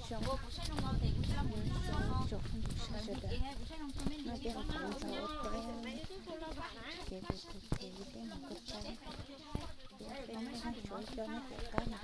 Zoo, zoo, sawv daws, no ces ho kuv ntxhais ua teb, ces kuv tus tus peb mus ko taw, peb peb neb tsuav coj neb pem qab no.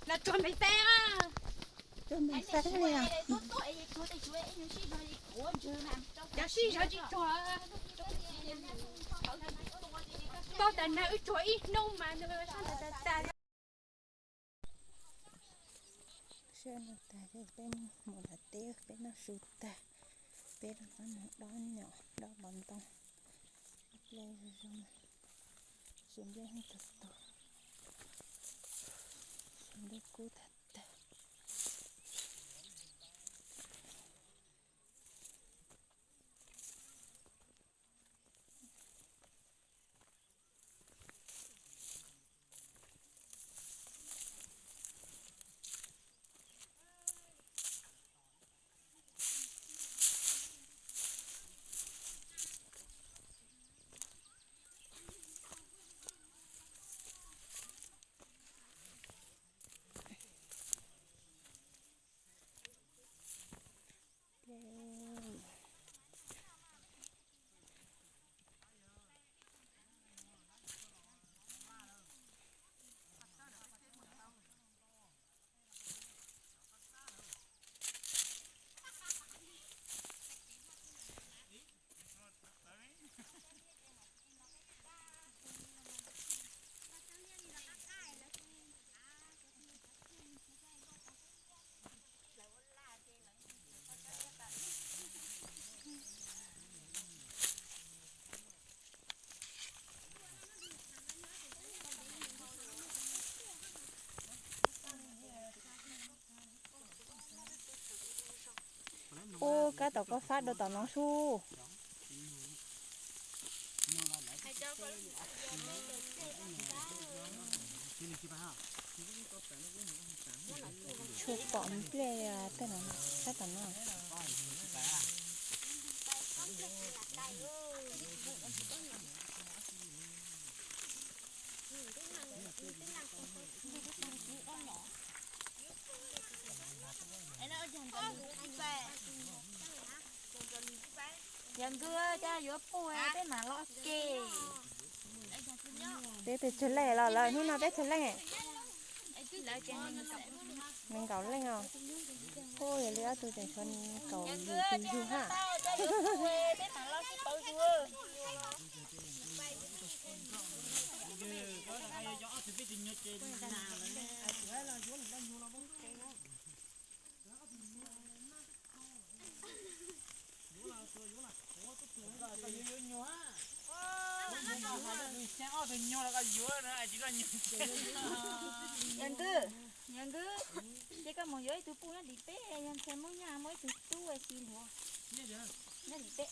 Los tsuag npem xaib, tsuag npem xaib li os. Cov sib zog tsis tsuag, tau tas nag wb tsuag ib hnub mas nws sab ntawd tas tas. Sab no tas ces peb mus lawm teb, peb noj su tag, peb rov qab mus dob nyom dob pov ntoo. Ib pliag zoo zoo, tsis nplej tus tus, tsis nplej kub tag tag. Ub, kab tom koj fab dua tom no sub. Tshuav pom nplej tej no, sab tom no. Yawm Nkws, cas yuav puj peb mam los ke. Peb pes tsawg leej los lawm, hnub no peb tsawg leej? Nees nkaum leej os. Ub, yog li ob tug tseem tshuav nees nkaum yim tus yug ha. Yawm Nkws, yawm Nkws, ces koj mus yuav ib tug puj nyob tim peb, yog ntxhais Hmoob Nyab muaj ib tug tub xis hluas nyob tim peb.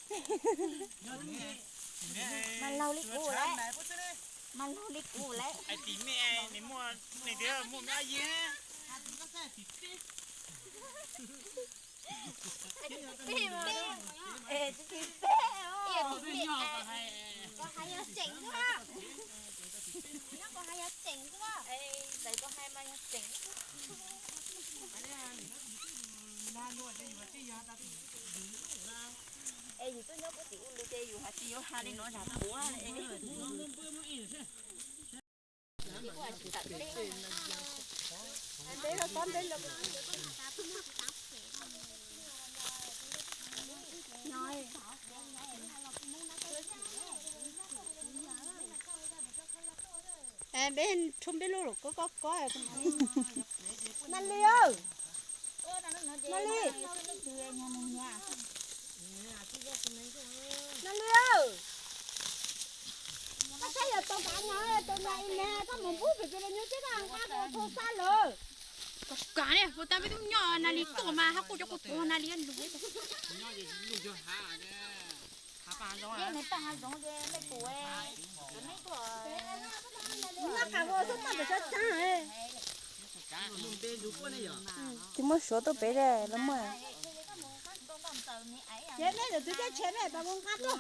Mas laug li kuv lawm, mas laug li kuv lawm. Koj hais yog tseem xwb, koj hais yog tseem xwb, txawm koj hais mas yog tseem. Es yus twb nyob puag tim ub lug ces yus hais tsis yuav hais li no zam npuav li. Peb rho peb lub los kob kob kob. Nali, Nali, Nali, koj saib yog tau kav no, tau nqa ib me koj mus pub pem pem los nyuj teb koj nqa tau tau xab lawm. Kav ne, puas tau peb tub nyob Nali tuaj mas hab quj cov quj tuag Nali lug. Tsis muaj suav tuaj pem los muaj. Ces nej lawv twb teb tshe nej pas nqa tuaj.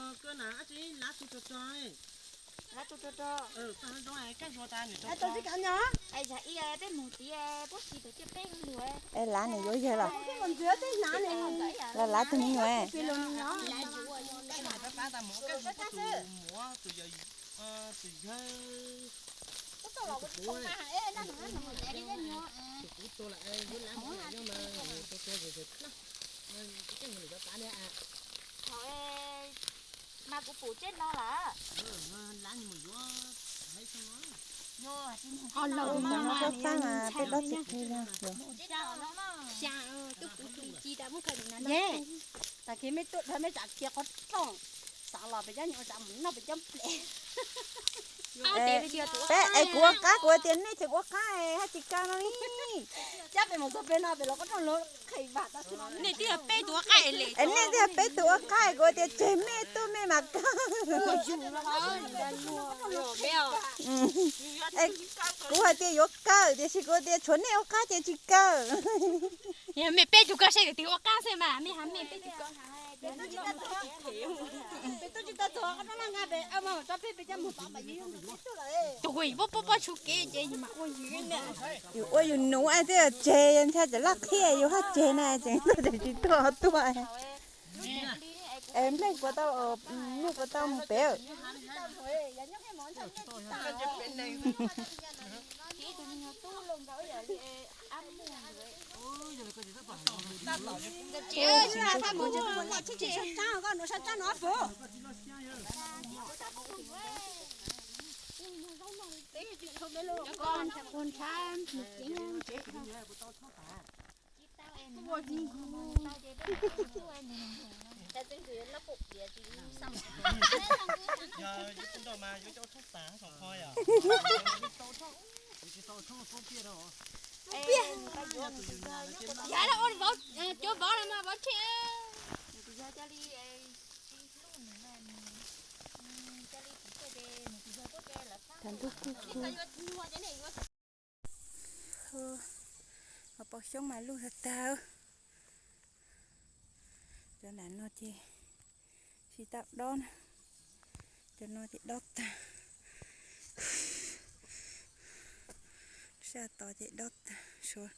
Es lav nws yuav yawg los? Lav lav tus me nyuam. Mas kuv pum tseb no lawm. Ho laus no mas peb dob tsis kiag li. Xya, twb kuv tus ci tas muab khaws tus na. Tag kis mej tuaj dhawv mej tsam khiav qhov rooj, xav los pem cov nyuam tsam mus noj pem cov nplej. Peb es kuv ua qab, kuv tias nej ces kuv ua qab haj tsis kaw no li. Cab pem mus txog pem no pem los qhov rooj lawv qhais vam tau. Nej twb yog peb tus ua qab es kuv tias tseg mej tuaj mej mam kaw. Kuv hais tias yuav kaw tiam sis kuv tias tshuav nej ua qab ces tsis kaw. Mej peb tug kaw saib twg ua qab xwb mas mej hab mej peb tug kaw. Tus kuj pob pob tshuv kev ces yus mam ua yus. Yus ua yus nus es twb yog tseg, yog ntshai tsam laj qhia yus haj tseg na, tseem tuaj tseem tsis tuaj tuaj. Es nplej puas tau, nuj puas tau mus pem? Yav no ua vauv, cov vauv no mas vauv tseg. Tshav ntuj kub kub. Hauv paus xyoob mas luj tag tag. Cov nram no ces tsis tau dob na. Cov no ces dob tag. Sab tod ces dob tag suav.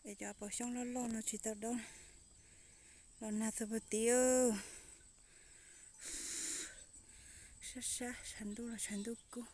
Es cov paus xyoob loj loj no tsis tau dob. Los nag txog puag tid. Sab sab, tshav ntuj los tshav ntuj kub.